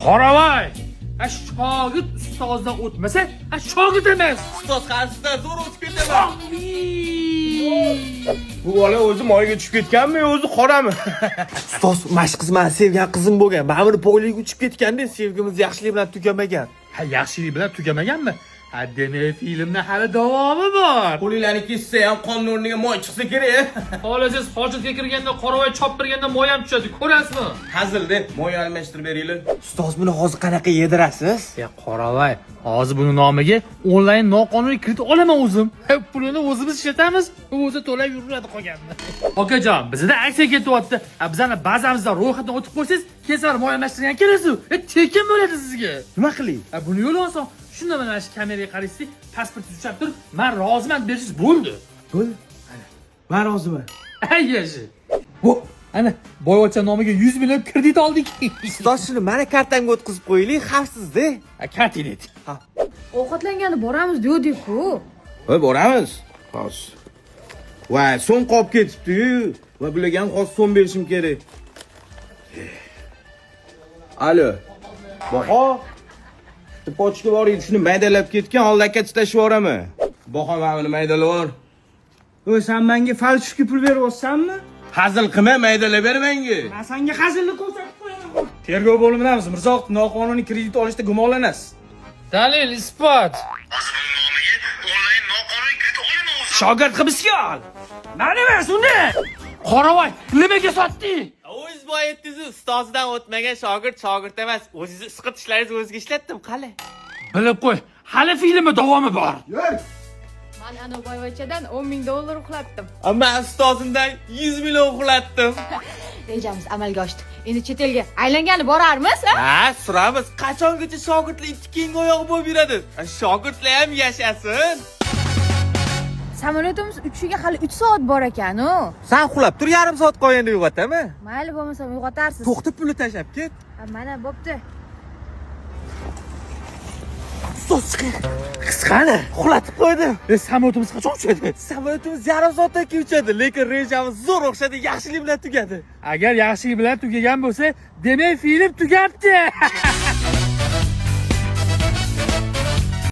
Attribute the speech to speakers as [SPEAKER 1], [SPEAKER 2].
[SPEAKER 1] Qoravoy, ha, shogird ustozdan o'tmasa, ha, shogird emas.
[SPEAKER 2] Ustoz qarshisidan zo'r o'tib ketaman.
[SPEAKER 3] Bu bola o'zi moyga tushib ketganmi, yo o'zi qorami?
[SPEAKER 2] Ustoz, mana shu qiz mani sevgan qizim bo'lgan. Mana buni poyliga uchib ketganda sevgimiz yaxshilik bilan tugamagan.
[SPEAKER 1] Ha, yaxshilik bilan tugamaganmi? Ha, demak, filmni hali davomi bor.
[SPEAKER 3] Qo'linglarni kessa ham qonni o'rniga moy chiqsa kerak.
[SPEAKER 1] Xohlasangiz, hojatga kirganda qoravoy choptirganda moy ham tushadi, ko'rasizmi?
[SPEAKER 3] Hazilda moy almashtirib beringlar.
[SPEAKER 2] Ustoz, buni hozir qanaqa yedirasiz?
[SPEAKER 1] Ya qoravoy, hozir buni nomiga onlayn noqonuniy kredit olaman o'zim. Ha, pulini o'zimiz ishlatamiz, o'zi to'lab yuraveradi qolganini. Okajon, bizda aksiya ketyapti. Ha, bizani bazamizdan ro'yxatdan o'tib qo'ysangiz, keyin moy almashtirgan kelasiz. E, tekin bo'ladi sizga.
[SPEAKER 3] Nima qiling?
[SPEAKER 1] Ha, buni yo'li oson. Shunda mana shu kameraga qaraysiz, pasportingizni ushlab turib, "Men roziman" bersangiz bo'ldi.
[SPEAKER 3] Bo'ldi. Men roziman.
[SPEAKER 1] Ay, yashi. Bu ana boyvachcha nomiga 100 million kredit oldik.
[SPEAKER 2] Ustoz, shuni mani kartamga o'tkazib qo'yaylik, xavfsizda.
[SPEAKER 1] Ha, karting.
[SPEAKER 4] Ovqatlangani boramiz devdik-ku.
[SPEAKER 3] Voy, boramiz. Hozir. Voy, so'm qolib ketibdi-yu. Va bularga ham hozir so'm berishim kerak. Alo. Baho. Bitta pochka bor edi, shuni maydalab ketgan, oldakka tashlab yuboraman. Baho, mana buni maydalab yubor.
[SPEAKER 5] O'y, sen menga фальшивка pul beryapsanmi?
[SPEAKER 3] Hazil qilma, maydalab ber menga.
[SPEAKER 5] Men senga hazilni ko'rsatib qo'yaman. Tergov bo'limidamiz, Mirzohid, noqonuniy kredit olishda gumonlanasiz.
[SPEAKER 1] Dalil, isbot.
[SPEAKER 5] Shogird hibsga ol. Mani emas, uni.
[SPEAKER 1] Qoravoy, nimaga sotding?
[SPEAKER 2] O'zingiz boy aytdingiz, ustozidan o'tmagan shogird shogird emas. O'zingizni isqi tishlaringizni o'zizga ishlatdim, qali.
[SPEAKER 1] Bilib qo'y, hali filmni davomi bor.
[SPEAKER 4] Man ana boyvachchadan 10 ming dollar uxlatdim.
[SPEAKER 2] Men ustozimdan 100 million uxlatdim.
[SPEAKER 4] Rejamiz amalga oshdi. Endi chet elga aylangani borarmiz, a?
[SPEAKER 2] Ha, suramiz. Qachongacha shogirdlar ikki keyingi oyog'i bo'lib yuradi? Shogirdlar ham yashasin.
[SPEAKER 4] Samolyotimiz uchishiga hali 3 soat bor ekan-u.
[SPEAKER 2] San uxlab tur, yarim soat qolganda uyg'otaman.
[SPEAKER 4] Mayli, bo'lmasam uyg'otarsiz.
[SPEAKER 2] To'xta, pulni tashlab ket.
[SPEAKER 4] Ha, mana bo'pti.
[SPEAKER 2] Ustoz, chiqing. Qisqani, uxlatib qo'ydim.
[SPEAKER 1] E, samolyotimiz qachon uchadi?
[SPEAKER 2] Samolyotimiz yarim soatdan keyin uchadi, lekin rejamiz zo'r o'xshadi, yaxshilik bilan tugadi.
[SPEAKER 1] Agar yaxshilik bilan tugagan bo'lsa, demak film tugabdi.